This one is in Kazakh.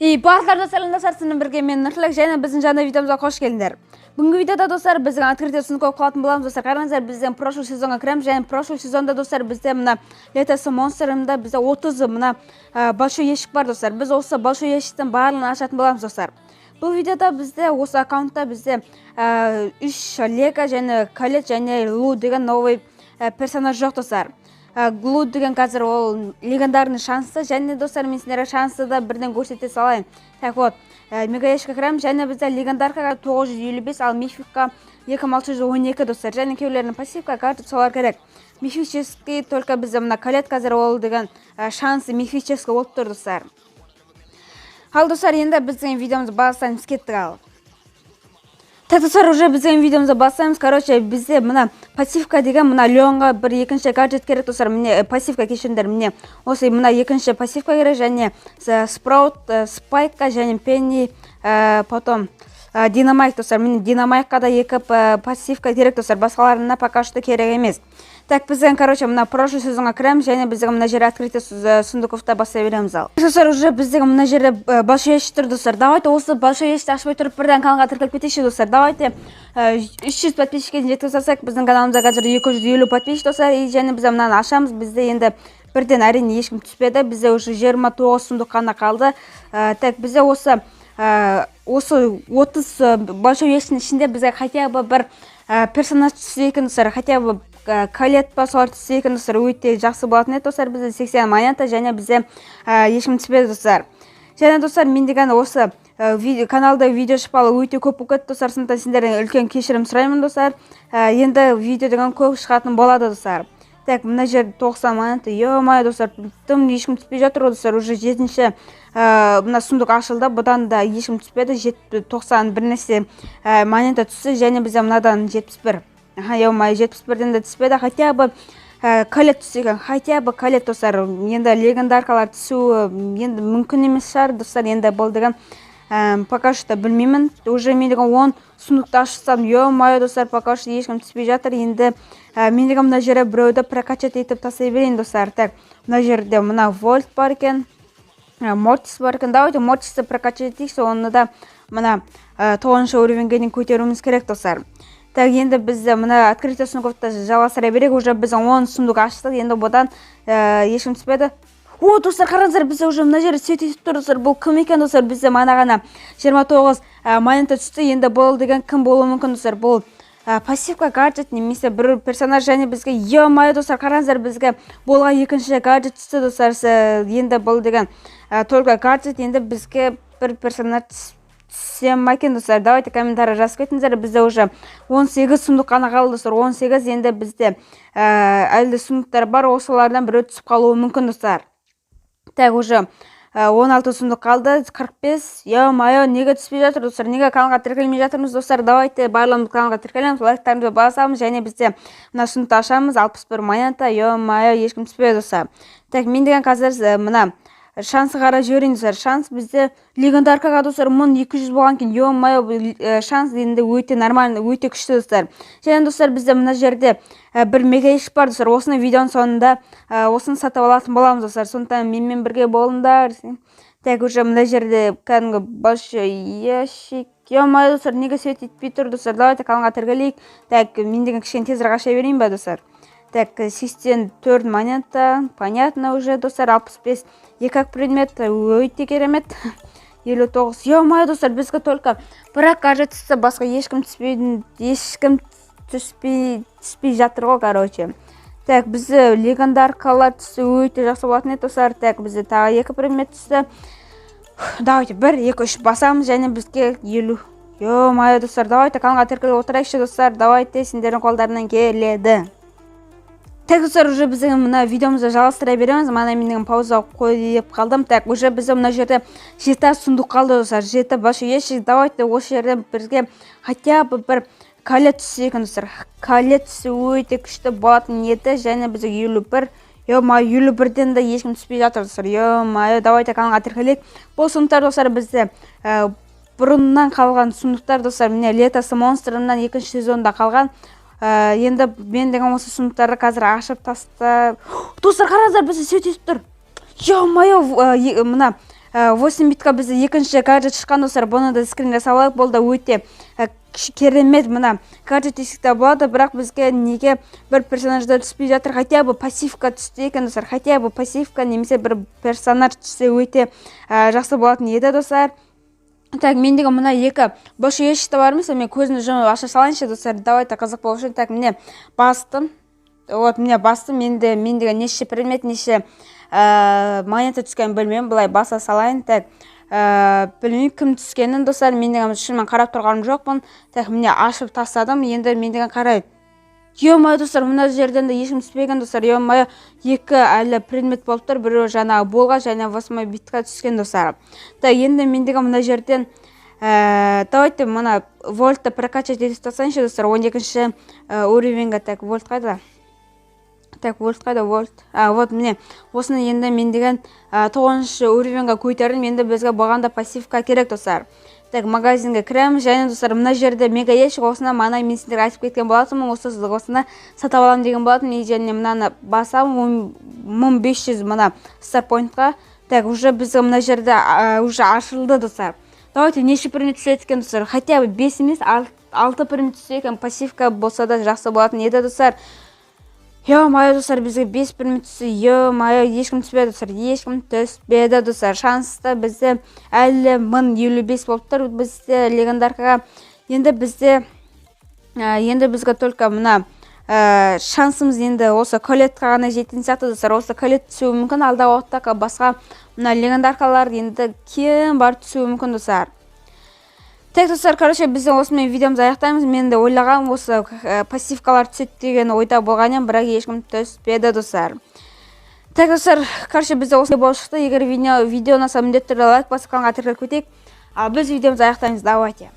И барлықтарыңызға сәлем, достар! Сіздермен бірге мен, Нұртілек, және біздің жаңа видеомызға қош келдіңдер. Бүгінгі видеода, достар, біздің открытие сундуков қылатын боламыз, достар. Қараңыздар, біздің прошлый сезонға кіреміз және прошлый сезонда, достар, бізде мына Лето с монстрымда бізде 30 мына большой ящик бар, достар. Біз осы большой ящиктің барлығын ашатын боламыз, достар. Бұл видеода бізде осы аккаунтта бізде үш лего және Колет және Лу деген новый персонаж жоқ, достар. Лу деген қазір ол легендарный шансы. Және, достар, мен сендерге шансы да бірден көрсете салайын. Так вот, мега ящикке кіреміз және бізде легендаркаға 955, ал мификқа 2612, достар. Және кейбіреулерінің пассивка, гаджет, солар керек. Мифический только бізде мына Колет, қазір ол деген шансы мифический болып тұр, достар. Ал, достар, енді біздің видеомызды бастаймыз, кеттік. Ал так, достар, уже біздің видеомызды бастаймыз. Короче, бізде мына пассивка деген мына Леонға бір екінші гаджет керек, достар. Міне, пассивка, кешіріңдер, міне, осы мына екінші пассивка керек және Спраут, Спайкқа және Пенни, потом Динамайк, достар. Міне, Динамайкқа да екі пассивка керек, достар, басқаларына пока что керек емес. Так, біздің, короче, мына прошлый сезонға кіреміз және біздің мына жерде открытие сундуковта бастай береміз. Ал, достар, уже біздің мына жерде большой ящик тұр, достар. Давайте осы большой ящикті ашпай тұрып, бірден каналға тіркеліп кетейікші, достар. Давайте 300 подписчикке жеткізе салсақ. Біздің каналымызда қазір 250 подписчик, достар. И және біз мынаны ашамыз. Бізде енді бірден, әрине, ешкім түспеді. Бізде уже 29 сундук қана қалды. Так, бізде осы 30 большой ящиктің ішінде бізге хотя бы бір персонаж түссе екен, достар. Хотя бы Колет па, солар түссе екен, достар, өте жақсы болатын еді, достар. Бізде 80 монета және бізде ешкім түспеді, достар. Және, достар, мен деген осы видео, каналда видео шықпалы өте көп болып кетті, достар. Сондықтан сендерден үлкен кешірім сұраймын, достар. Енді видео деген көп шығатын болады, достар. Так, мына жерде 90 монета. Ё-моё, достар, тым ешкім түспей жатыр ғой, достар. Уже жетінші мына сундук ашылды, бұдан да ешкім түспеді. Жеті, 90 бір нәрсе монета түсті және бізде мынадан 71. Аха, ё-моё, 71-ден де түспеді. Хотя бы Колет түссе екен, хотя бы Колет, достар. Енді легендаркалар түсуі енді мүмкін емес шығар, достар. Енді бұл деген пока что білмеймін. Уже мен деген 10 сундукты ашып тастадым. Ё-моё, достар, пока что ешкім түспей жатыр. Енді мен деген мына жерде біреуді прокачать етіп тастай берейін, достар. Так, мына жерде мына Вольт бар екен, Мортис бар екен. Давайте Мортисті прокачать етейікші, оны да мына тоғызыншы уровеньге дейін көтеруіміз керек, достар. Так, енді біз мына открытие сундуковты жалғастыра берейік. Уже біз 10 сундук аштық, енді бұдан ешкім түспеді. О, достар, қараңыздар, бізде уже мына жерде свет етіп тұр, достар. Бұл кім екен, достар? Бізде мана ғана 29 монета түсті. Енді бұл деген кім болуы мүмкін, достар? Бұл пассивка, гаджет немесе бір персонаж. Және бізге, ё-моё, достар, қараңыздар, бізге болған екінші гаджет түсті, достар. Енді бұл деген только гаджет. Енді бізге бір персонаж түссе ма екен, достар? Давайте комментарий жазып кетіңіздер. Бізде уже 18 сундук қана қалды, достар, 18. Енді бізде әлі де сундуктар бар, осылардан біреу түсіп қалуы мүмкін, достар. Так, уже 16 сундук қалды, 45. Ё-моё, неге түспей жатыр, достар? Неге каналға тіркелмей жатырмыз, достар? Давайте барлығымыз каналға тіркелеміз, лайктарымызды басамыз және бізде мына сундукты ашамыз. 61 монета. Ё-моё, ешкім түспеді, достар. Так, мен деген қазір мына шансы қарап жіберейін, достар. Шанс бізде легендаркаға, достар, 1200 болған екен. Ё-моё, шанс енді өте нормально, өте күшті, достар. Және, достар, бізде мына жерде бір мега ящик бар, достар. Осыны видеоның соңында осыны сатып алатын боламыз, достар. Сондықтан менімен бірге болыңдар. Так, уже мына жерде кәдімгі большой ящик. Ё-моё, достар, неге свет етпей тұр, достар? Давайте каналға тіркелейік. Так, мен деген кішкене тезірек аша берейін ба, достар? Так, 84 монета, понятно уже, достар. 65, екі ақ предмет, өте керемет. 59. Ё-моё, достар, бізге только бір ақ гаджет түсті, басқа ешкім түспейді, ешкім түспей жатыр ғой, короче. Так, бізде легендаркалар түссе, өте жақсы болатын еді, достар. Так, бізде тағы екі предмет түсті. Давайте бір, екі, үш басамыз және бізге 50. Ё-моё, достар, давайте каналға тіркеліп отырайықшы, достар. Давайте, сендердің қолдарынан келеді. Так, достар, уже біздің мына видеомызды жалғастыра береміз. Мана мен пауза қойып қалдым. Так, уже бізде мына жерде жеті сундук қалды, достар, жеті большой ящик. Давайте осы жерден бізге хотя бы бір Колет түссе екен, достар. Колет түссе, өте күшті болатын еді. Және бізге 51. Ё-моё, 51-ден де ешкім түспей жатыр, достар. Ё-моё, давайте каналға тіркелейік. Бұл сундуктар, достар, бізде бұрыннан қалған сундуктар, достар. Міне, Лето с монстрымнан екінші сезонда қалған. Енді мен деген осы сундуктарды қазір ашып тастап. Достар, қараңыздар, бізде свет етіп тұр. Ё-моё, мына 8 битқа бізде екінші гаджет шыққан, достар. Бұны да скрин жасап алайық. Бұл да өте керемет мына гаджет десек болады. Бірақ бізге неге бір персонаждар түспей жатыр? Хотя бы пассивка түсті екен, достар. Хотя бы пассивка немесе бір персонаж түссе, өте жақсы болатын еді, достар. Так, мендегі мына екі большой ящикте бар емес, мен көзімді жұмып аша салайыншы, достар. Давайте, қызық болу үшін. Так, міне, бастым. Вот, міне, бастым. Енді мендегі неше предмет, неше монета түскенін білмеймін. Былай баса салайын. Так, білмеймін кім түскенін, достар. Мен деген шынымен қарап тұрған жоқпын. Так, міне, ашып тастадым. Енді мен деген қарай, ё-моё, достар, мына жерден де ешкім түспеген, достар. Ё-моё, екі әлі предмет болып тұр. Біреуі жаңағы болға және восьмой битқа түскен, достар. Так, енді мен деген мына жерден давайте мына вольтты прокачать етіп тастайыншы, достар, 12-ші уровеньге. Так, вольт қайда? Так, вольт қайда? Вольт, а, вот, міне, осыны енді мен деген тоғызыншы уровеньге көтердім. Енді бізге бұған да пассивка керек, достар. Так, магазинге кіреміз. Және, достар, мына жерде мега ящик. Осыны мана мен сіздерге айтып кеткен болатынмын, осы осыны сатып аламын деген болатынмын. И және мынаны басамын 1500 мына стар поинтқа. Так, уже бізге мына жерде уже ашылды, достар. Давайте, неше предмет түседі екен, достар? Хотя бы бес емес, алты предмет түссе екен, пассивка болса да, жақсы болатын еді, достар. Ё-моё, достар, бізге бес предмет түссе. Ё-моё, ешкім түспеді, достар, ешкім түспеді, достар. Шансты бізде әлі 1055 болып тұр бізде легендаркаға. Енді бізде енді бізге только мына шансымыз енді осы Колетқа ғана жететін сияқты, достар. Осы Колет түсуі мүмкін алдағы уақытта. Басқа мына легендаркалар енді кем барып түсуі мүмкін, достар. Так, достар, короче, біз осымен видеомызды аяқтаймыз. Мен де ойлағанмын, осы пассивкалар түседі деген ойда болған едім, бірақ ешкім түспеді, достар. Так, достар, короче, бізде осындай болып шықты. Егер видео ұнаса, міндетті түрде лайк басып, каналға тіркеліп кетейік. Ал біз видеомызды аяқтаймыз. Давайте.